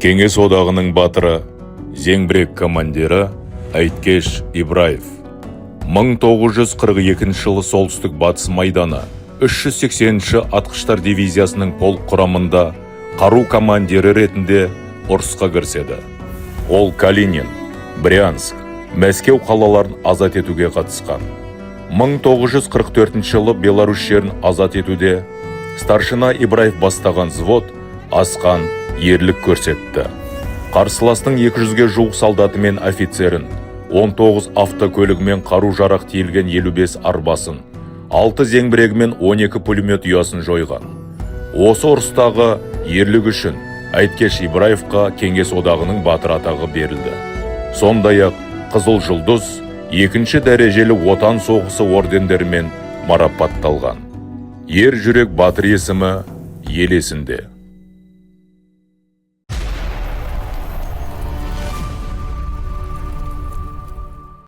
Кеңес Одағының батыры, зеңбірек командирі Әйткеш Ибраев 1942 жылы Солтүстік Батыс майданы 380-ші атқыштар дивизиясының полк құрамында қару командирі ретінде ұрысқа кіріседі. Ол Калинин, Брянск, Мәскеу қалаларын азат етуге қатысқан. 1944 жылы Беларусь жерін азат етуде старшина Ибраев бастаған взвод асқан ерлік көрсетті. Қарсыластың 200-ге жуық солдаты мен офицерін, 19 автокөлігімен қару-жарақ тиелген 55 арбасын, 6 зеңбірегі мен 12 пулемет ұясын жойған. Осы ұрыстағы ерлігі үшін Әйткеш Ибраевқа Кеңес Одағының батыр атағы берілді. Сондай-ақ Қызыл Жұлдыз, екінші дәрежелі Отан соғысы ордендерімен марапатталған. Ер жүрек батыр есімі ел есінде.